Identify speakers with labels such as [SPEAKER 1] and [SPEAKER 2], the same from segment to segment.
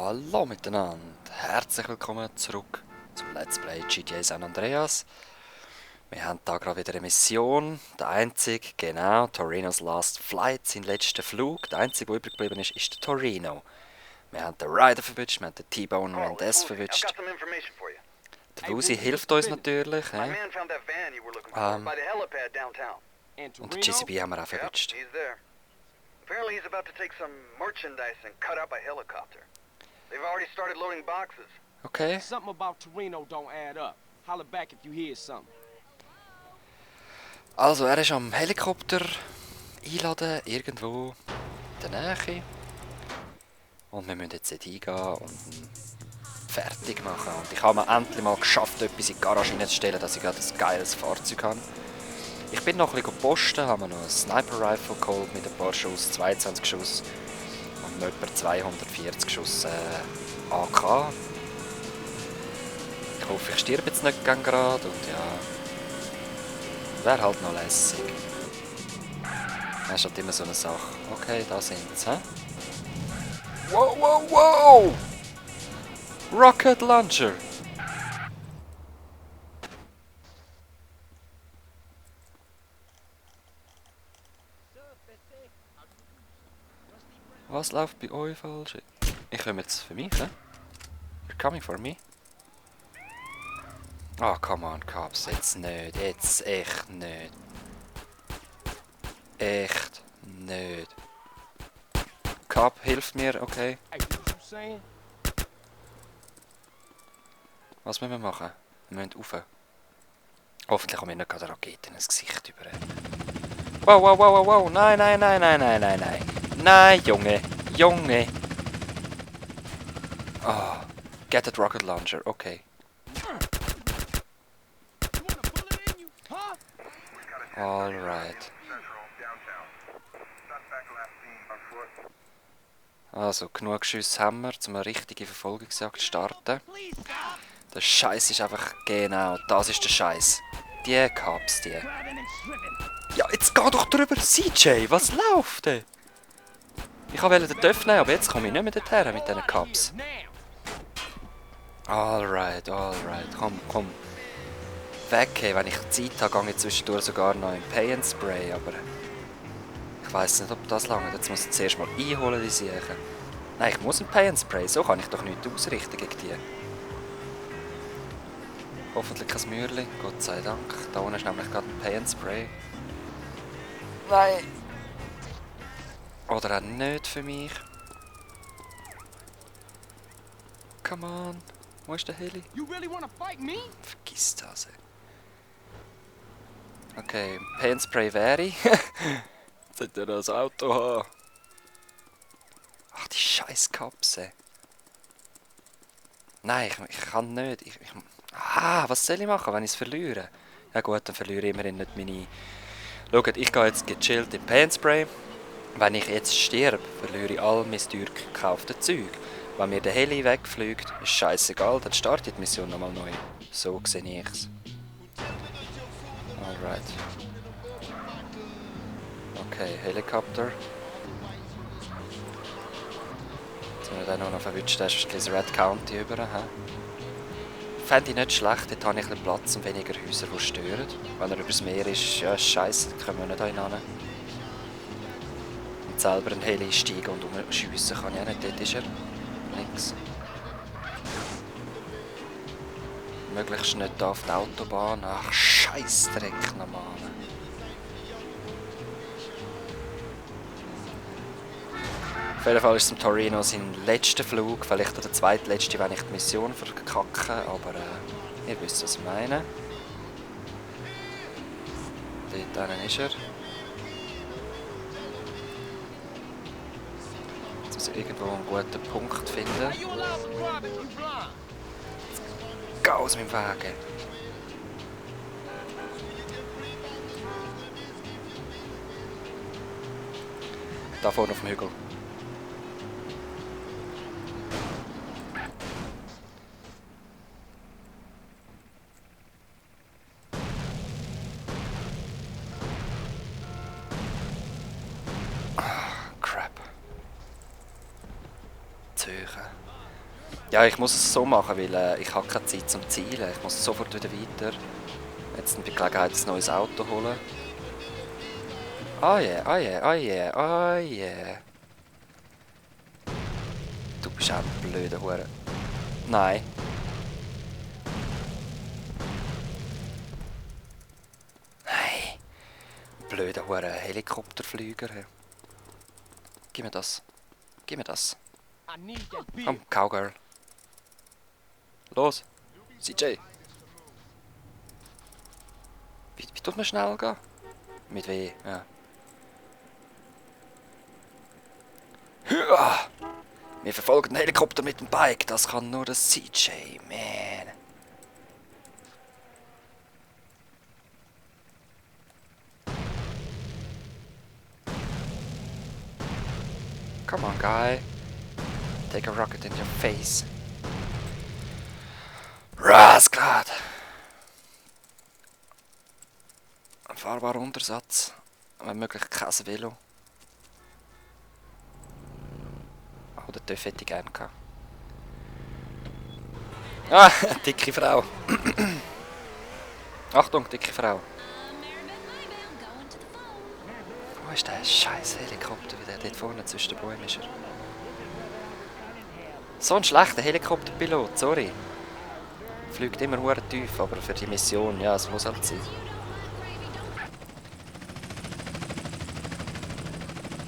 [SPEAKER 1] Hallo miteinander, herzlich willkommen zurück zum Let's Play GTA San Andreas. Wir haben da gerade wieder eine Mission, der einzige, genau, Torinos Last Flight, sein letzter Flug. Der einzige, der übrig geblieben ist, ist der Torino. Wir haben den Ryder verwünscht, wir haben den T-Bone Mendez verwünscht. Der Woozie hilft uns natürlich. Und den GCB haben wir auch verwünscht.
[SPEAKER 2] Apparently he's about to take some merchandise and cut up a helicopter. They've already started loading boxes.
[SPEAKER 1] Okay.
[SPEAKER 3] Something about Torino don't add up. Holler back if you hear something.
[SPEAKER 1] Also, er ist am Helikopter einladen, irgendwo in der Nähe. Und wir müssen jetzt dort hingehen und ihn fertig machen. Und ich habe mir endlich mal geschafft, etwas in die Garage hineinzustellen, dass ich gerade ein geiles Fahrzeug habe. Ich bin noch ein bisschen posten, habe mir noch einen Sniper-Rifle geholt mit ein paar Schuss, 22 Schuss und noch etwa 240 Schuss AK. Ich hoffe, ich sterbe jetzt nicht gerade und ja, wäre halt noch lässig. Das ist halt immer so eine Sache. Okay, da sind sie, hä? Wow, wow, wow! Rocket Launcher! Was läuft bei euch falsch? Ich komme jetzt für mich, ne? You're coming for me? Oh, come on, Cops, jetzt nicht, jetzt echt nicht. Echt nicht. Cop, hilft mir, okay?
[SPEAKER 3] Hey, what you saying?
[SPEAKER 1] Was müssen wir machen? Wir müssen rauf. Hoffentlich kommen wir nicht gerade eine Rakete ins Gesicht über. Wow, wow, wow, wow, wow, nein, nein, nein, nein, nein, nein, nein. Nein, Junge, Junge. Ah, get that rocket launcher, okay.
[SPEAKER 3] You want a bullet in you? Huh?
[SPEAKER 1] Alright. Also, genug Schüsse haben wir, um eine richtige Verfolgungsjagd zu starten. Der Scheiß ist einfach, genau, das ist der Scheiß. Die Cops, die. Ja, jetzt geh doch drüber, CJ, was läuft denn? Ich wollte den Töff nehmen, aber jetzt komme ich nicht mehr dorthin mit diesen Cops. Alright, alright, komm, komm. Weg, hey. Wenn ich Zeit habe, gehe ich zwischendurch sogar noch in Pay and Spray, aber ich weiss nicht, ob das lange. Jetzt muss ich zuerst mal einholen, die Sachen. Nein, ich muss ein Pay and Spray, so kann ich doch nichts ausrichten gegen die. Hoffentlich kein Mäuerchen, Gott sei Dank. Da unten ist nämlich gerade ein Pay and Spray. Nein! Oder auch nicht für mich. Come on. Wo ist der Heli?
[SPEAKER 3] You really wanna fight me?
[SPEAKER 1] Vergiss das, ey. Okay, Pay and Spray wäre ich. Jetzt sollte er das Auto haben. Ach, die scheiß Cops, ey. Nein, ich kann nicht. Was soll ich machen, wenn ich es verliere? Ja gut, dann verliere ich immerhin nicht meine... Schaut, ich gehe jetzt gechillt in Pay and Spray. Wenn ich jetzt sterbe, verliere ich all mein teuer gekaufte Zeug. Wenn mir der Heli wegfliegt, ist scheißegal, dann startet die Mission nochmal neu. So sehe ich's. Alright. Okay, Helikopter. Jetzt müssen wir den noch verwünscht, das ist das Red County über. Fände ich nicht schlecht, dort habe ich ein bisschen Platz und weniger Häuser, die stören. Wenn er übers Meer ist, ja scheiße, dann können wir nicht hin. Und selber einen Heli steigen und umschiessen kann ich auch nicht, dort ist er. Links. Möglichst nicht da auf die Autobahn. Ach, Scheissdreck nochmal. Auf jeden Fall ist es im Torino sein letzter Flug, vielleicht der zweitletzte, wenn ich die Mission verkacke, aber ihr wisst, was ich meine. Dort einen ist er. Jetzt muss ich irgendwo einen guten Punkt finden.
[SPEAKER 3] Are you allowed to drive if you blind?
[SPEAKER 1] Geh aus meinem Wagen! Da vorne auf dem Hügel. Crap. Zu hoch. Ja, ich muss es so machen, weil ich habe keine Zeit zum Zielen. Ich muss sofort wieder weiter. Jetzt bei Gelegenheit ein neues Auto holen. Oh yeah, oh yeah, oh yeah, oh yeah. Du bist auch ein blöder Hure. Nein. Nein. Blöder Hure Helikopterflüger. Gib mir das. Gib mir das.
[SPEAKER 3] I need that beer.
[SPEAKER 1] Komm, Cowgirl. Los. CJ. Wie tut man schnell gehen? Mit W, ja. Hüa! Wir verfolgen den Helikopter mit dem Bike. Das kann nur der CJ, man. Come on, guy. Take a rocket in your face. Rasklad! Ein fahrbarer Untersatz. Wenn möglich kein Velo. Oh, den TÜV hätte ich gerne gehabt. Ah, eine dicke Frau. Achtung, dicke Frau. Wo ist der scheiß Helikopter, wie der dort vorne zwischen den Bäumen ist? So ein schlechter Helikopterpilot, sorry. Fliegt immer hure tief, aber für die Mission, ja, es muss halt sein.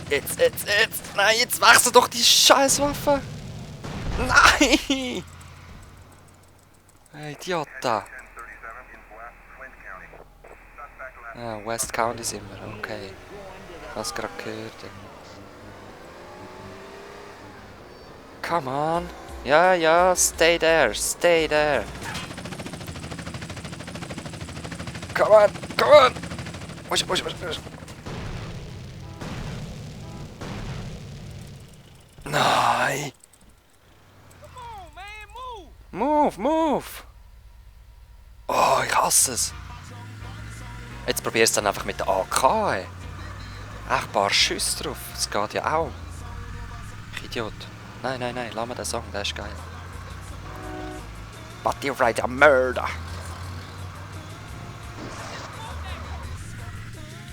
[SPEAKER 1] Jetzt. Nein, jetzt wechsel doch die Scheißwaffe. Nein! Idiota. Ah, West County sind wir, okay. Ich hab's gerade gehört. Come on. Ja, stay there, stay there. Come on. Push. Nein.
[SPEAKER 3] Come on, man, move.
[SPEAKER 1] Move. Oh, ich hasse es. Jetzt probier's dann einfach mit der AK. Ey. Echt ein paar Schüsse drauf. Das geht ja auch. Ich Idiot. Nein, lass mir den Song, der ist geil. Body Rider Murder.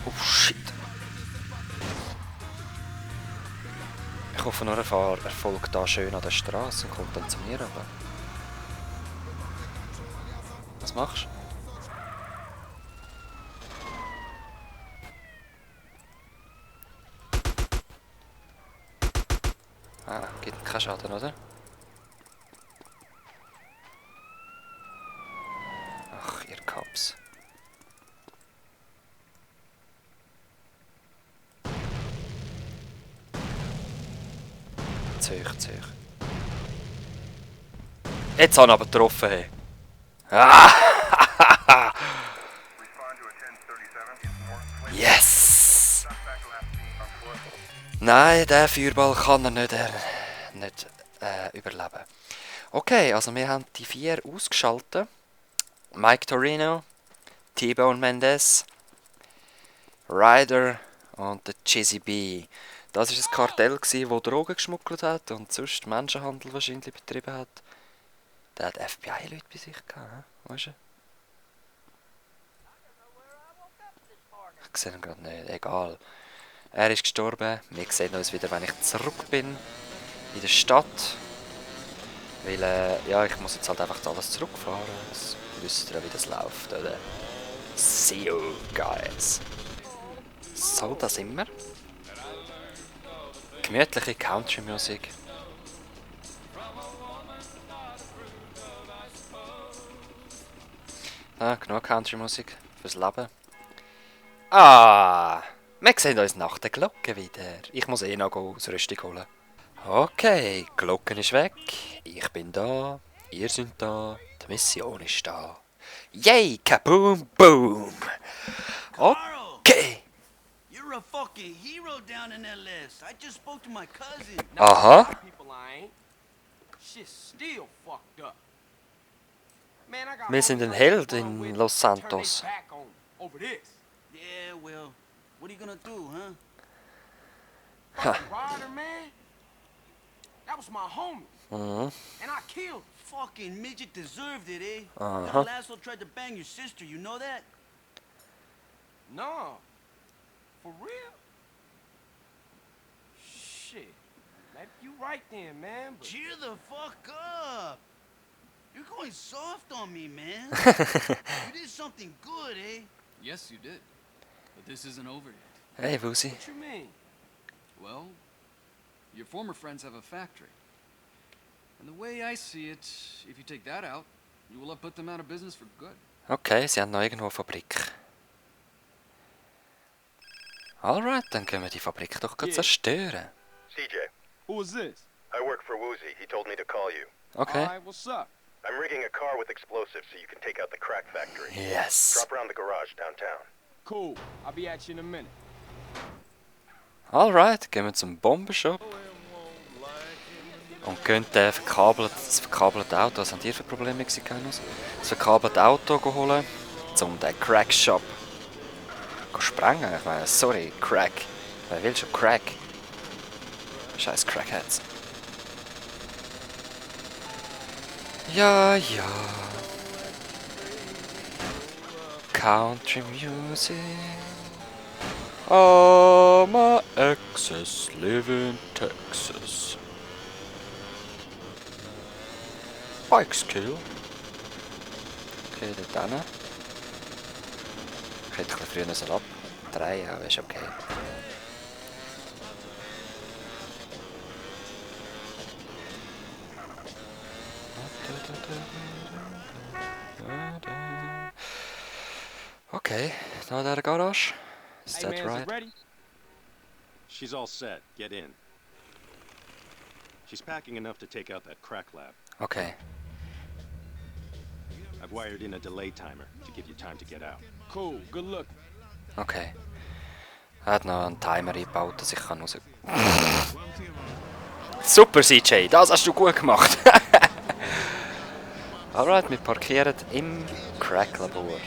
[SPEAKER 1] Oh shit. Ich hoffe nur, er folgt da schön an der Straße und kommt dann zu mir runter. Was machst du? Ah, gibt keinen Schaden, oder? Ach, ihr Cops. Zu hoch. Jetzt habe ich aber getroffen, hey. Ah! Yes! Nein, der Feuerball kann er nicht überleben. Okay, also wir haben die 4 ausgeschaltet. Mike Torino, T-Bone Mendez, Ryder und der Jizzy B. Das war ein Kartell, das Drogen geschmuggelt hat und sonst Menschenhandel wahrscheinlich betrieben hat. Der hat FBI-Leute bei sich gehabt, weißt du? Ich sehe ihn gerade nicht, egal. Er ist gestorben. Wir sehen uns wieder, wenn ich zurück bin in der Stadt. Weil, ja, ich muss jetzt halt einfach alles zurückfahren. Das wisst ihr, wie das läuft, oder? See you, guys. So, da sind wir. Gemütliche Country-Musik. Ah, genug Country-Musik fürs Leben. Ah, wir sehen uns nach der Glocke wieder. Ich muss noch Ausrüstung holen. Okay, die Glocke ist weg. Ich bin da. Ihr seid da. Die Mission ist da. Yay, kaboom, boom. Okay.
[SPEAKER 4] You're a fucking hero down in LS. I just spoke to my cousin.
[SPEAKER 1] Aha.
[SPEAKER 3] People I ain't. Shit's still fucked up. Man, I got
[SPEAKER 1] Wir sind
[SPEAKER 3] homies
[SPEAKER 1] ein
[SPEAKER 3] like
[SPEAKER 1] Held
[SPEAKER 3] to run
[SPEAKER 1] in
[SPEAKER 3] with
[SPEAKER 1] Los
[SPEAKER 3] and turn they
[SPEAKER 1] Santos.
[SPEAKER 3] back on over this.
[SPEAKER 4] Yeah, well, what are you gonna do, huh?
[SPEAKER 3] Fucking Ryder, man. That was my homie.
[SPEAKER 1] Mhm.
[SPEAKER 3] And I killed him.
[SPEAKER 4] Fucking midget deserved it, eh?
[SPEAKER 1] Uh-huh.
[SPEAKER 4] That asshole tried to bang your sister, you know that?
[SPEAKER 3] No. For real? Shit. Maybe you right then, man. But
[SPEAKER 4] Cheer the fuck up. You're going soft on me, man. You did something good, eh?
[SPEAKER 5] Yes, you did. But this isn't over yet.
[SPEAKER 1] Hey, Woosie.
[SPEAKER 3] what you mean?
[SPEAKER 5] Well, your former friends have a factory. And the way I see it, if you take that out, you will have put them out of business for good.
[SPEAKER 1] Okay, sie haben noch irgendwo eine Fabrik. Alright, dann können wir die Fabrik doch
[SPEAKER 3] Yeah.
[SPEAKER 1] zerstören.
[SPEAKER 2] CJ,
[SPEAKER 3] Who is this?
[SPEAKER 2] I work for Woozy. He told me to call you.
[SPEAKER 1] Okay.
[SPEAKER 3] Alright, what's up?
[SPEAKER 2] I'm rigging a car with explosives so you can take out the crack factory.
[SPEAKER 1] Yes.
[SPEAKER 2] Drop around the garage downtown.
[SPEAKER 3] Cool. I'll be at you in a minute.
[SPEAKER 1] Alright, gehen wir zum Bombenshop. Und gehen das verkabelte Auto, was haben die für Probleme, Mexicanos? Das verkabelte Auto holen, um den Crack-Shop zu sprengen. Ich meine, sorry, Crack. Wer will schon Crack? Scheiß Crackheads. Ja, ja. Country Music. Oh, my exes live in Texas. Bikeskill. Okay, dort hin. Ich hätte ein bisschen früher abdrehen, aber ist okay. Okay, now that garage. Is
[SPEAKER 3] Hey,
[SPEAKER 1] that
[SPEAKER 3] man, is
[SPEAKER 1] right?
[SPEAKER 3] it ready?
[SPEAKER 6] She's all set. Get in. She's packing enough to take out that crack lab.
[SPEAKER 1] Okay.
[SPEAKER 6] I've wired in a delay timer to give you time to get out.
[SPEAKER 3] Cool. Good look.
[SPEAKER 1] Okay. Er hat noch einen Timer eingebaut, dass ich kann raus... Super, CJ, das hast du gut gemacht. Alright, wir parkieren im Crack-Labor.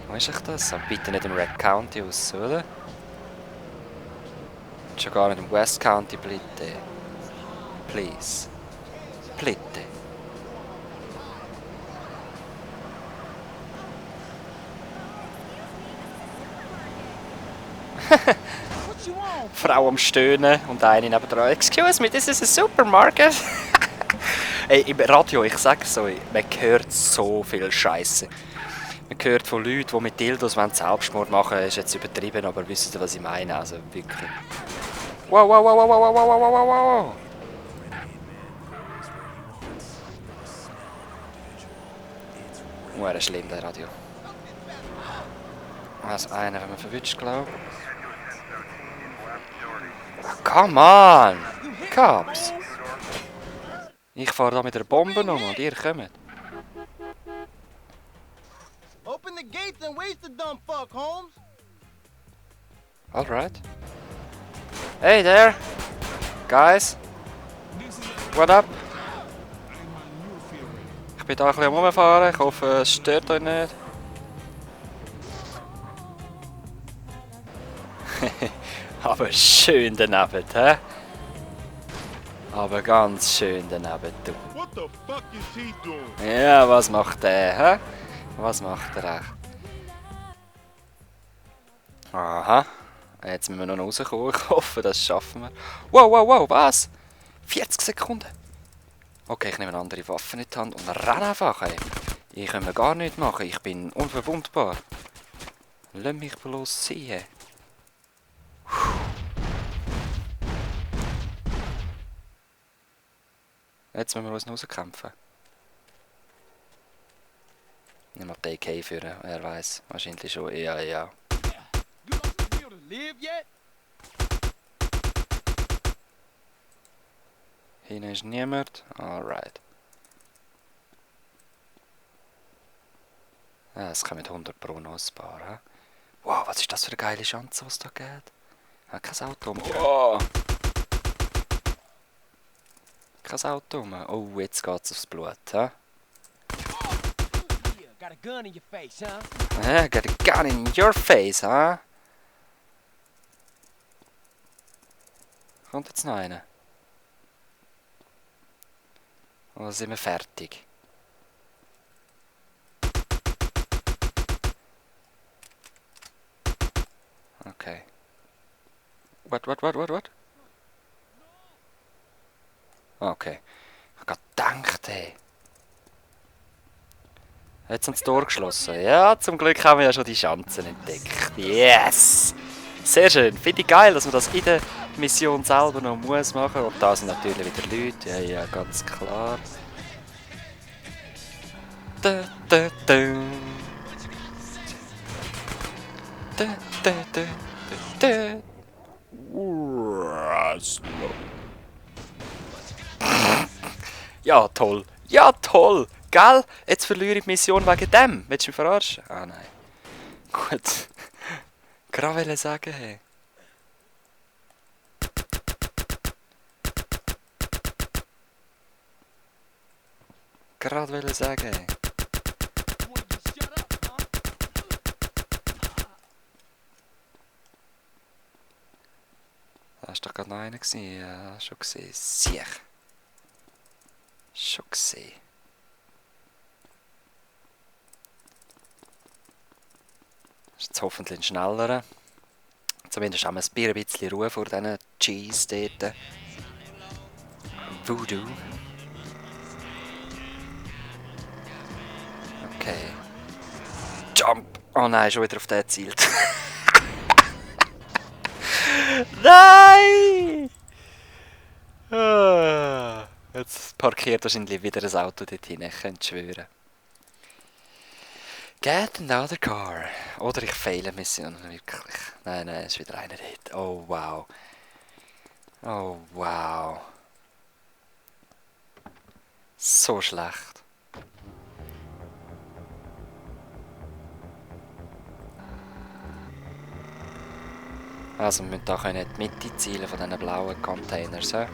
[SPEAKER 1] Wo ist das? Bitte nicht im Red County aus, oder? Schon gar nicht im West County, bitte. Please. Bitte.
[SPEAKER 3] What you want?
[SPEAKER 1] Frau am Stöhnen und eine nebendran. Excuse me, this is a supermarket. Ey, im Radio, ich sag's euch, man hört so viel Scheiße. Man hört von Leuten, die mit Dildos Selbstmord machen, ist jetzt übertrieben, aber wisst ihr, was ich meine? Also wirklich. Wow, wow, wow, wow, wow, wow, wow, wow, wow. Wow, schlimm, der Radio. Also einer haben wir verwünscht, glaube ich. Come on! Cops! Ich fahre da mit einer Bombe um und ihr kommt.
[SPEAKER 7] Open the gates and waste the dumb fuck, Holmes.
[SPEAKER 1] Alright. Hey there! Guys! What up? Ich bin da ein bisschen rumfahren, ich hoffe es stört euch nicht. Aber schön daneben, hä? Aber ganz schön daneben, du.
[SPEAKER 7] What the fuck is he doing?
[SPEAKER 1] Ja, was macht der, hä? Was macht er echt? Aha. Jetzt müssen wir noch rauskommen. Ich hoffe, das schaffen wir. Wow, wow, wow, was? 40 Sekunden. Okay, ich nehme eine andere Waffe in die Hand und renne einfach, ey. Ich kann mir gar nichts machen. Ich bin unverwundbar. Lass mich bloß sehen. Jetzt müssen wir uns rauskämpfen. Nimm mal die AK führen, wer weiß. Wahrscheinlich schon, ja, ja.
[SPEAKER 3] You lost the will to live yet?
[SPEAKER 1] Hier ist niemand. Alright. Ja, es kommen 100 Pro noch ein paar. He? Wow, was ist das für eine geile Chance, was da geht? Ja, kein Auto mehr. Oh. Kein Auto mehr. Oh, jetzt geht's aufs Blut. He?
[SPEAKER 3] Yeah, got a gun in your face, huh?
[SPEAKER 1] Yeah, got a gun in your face, huh? Kommt jetzt noch einer? Oder sind wir fertig? Okay. What? Okay. Ich hab grad gedacht, hey. Jetzt sind das Tor geschlossen. Ja, zum Glück haben wir ja schon die Chancen entdeckt. Yes! Sehr schön. Finde ich geil, dass man das in der Mission selber noch muss machen. Und da sind natürlich wieder Leute. Ja, ja, ganz klar. Da, da, da. Da, da, da, da, da. Ja, toll. Ja, toll. Gell? Jetzt verliere ich die Mission wegen dem. Willst du mich verarschen? Ah, nein. Gut. Gerade wollte sagen, hey. Gerade wollte sagen, hey. Da war doch gerade noch einer gewesen. Ja, schon gesehen. Sicher. Schon gesehen. Das ist jetzt hoffentlich ein schnellerer. Zumindest haben wir ein bisschen Ruhe vor diesen Cheese dort. Voodoo. Okay. Jump! Oh nein, schon wieder auf den gezielt. Nein! Ah, jetzt parkiert wahrscheinlich wieder ein Auto dort hin, ich könnte schwören. Get another car. Oder ich fehle Mission, wirklich. Nein, nein, es ist wieder einer dort. Oh wow. Oh wow. So schlecht. Also wir müssen da in die Mitte zielen von diesen blauen Containers. He?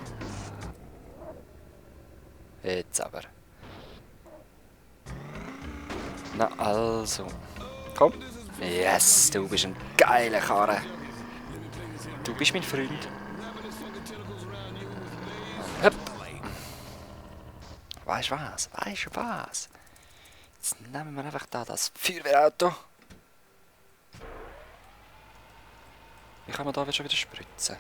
[SPEAKER 1] Jetzt aber. Na also. Komm. Yes, du bist ein geiler Karre. Du bist mein Freund. Hopp. Weißt du was? Weißt du was? Jetzt nehmen wir einfach da das Feuerwehrauto. Wie kann man da schon wieder spritzen?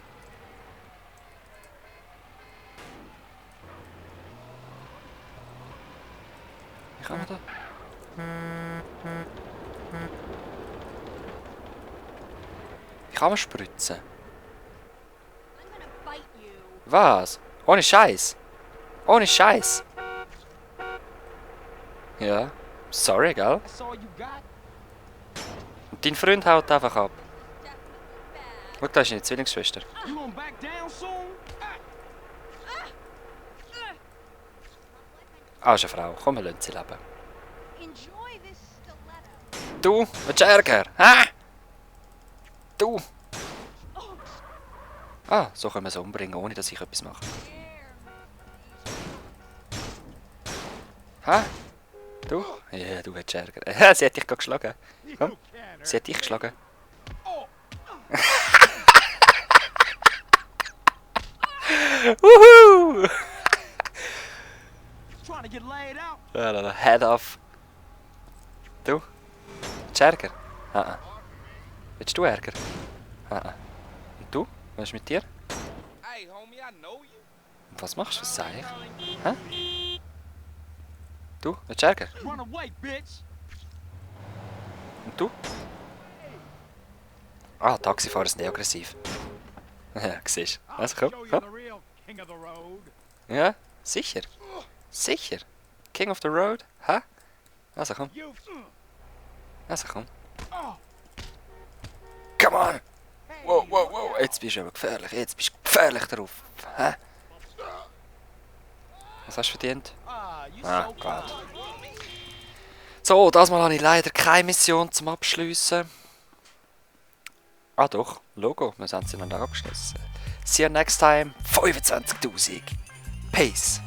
[SPEAKER 1] Wie kann man da? Wie kann man spritzen? Was? Ohne Scheiß? Ohne Scheiß? Ja. Sorry, gell? Und dein Freund haut einfach ab. Schau, da ist deine Zwillingsschwester. Ah, ist eine Frau. Komm, wir lassen sie leben. Du, willst du Ärger? Hä? Du! Ah, so können wir sie umbringen, ohne dass ich etwas mache. Hä? Du? Ja, du willst Ärger. Sie hat dich gerade geschlagen. Komm. Sie hat dich geschlagen. Woohoo! Head off. Du? Willst du Ärger? Ah. Willst du Ärger? Ah. Und du? Was ist mit dir? Und was machst du? Was sag ich? Hä? Du? Willst du Ärger? Und du? Ah, Taxifahrer sind aggressiv. Ja, siehst du. Also komm. Ja, sicher. Sicher. King of the Road. Hä? Also komm. Also komm. Come on! Wow, wow, wow. Jetzt bist du aber gefährlich. Jetzt bist du gefährlich drauf. Hä? Was hast du verdient? Ah, Gott. So, das Mal habe ich leider keine Mission zum Abschliessen. Ah doch, Logo. Wir sind sie noch abgeschlossen. See you next time. 25.000. Peace.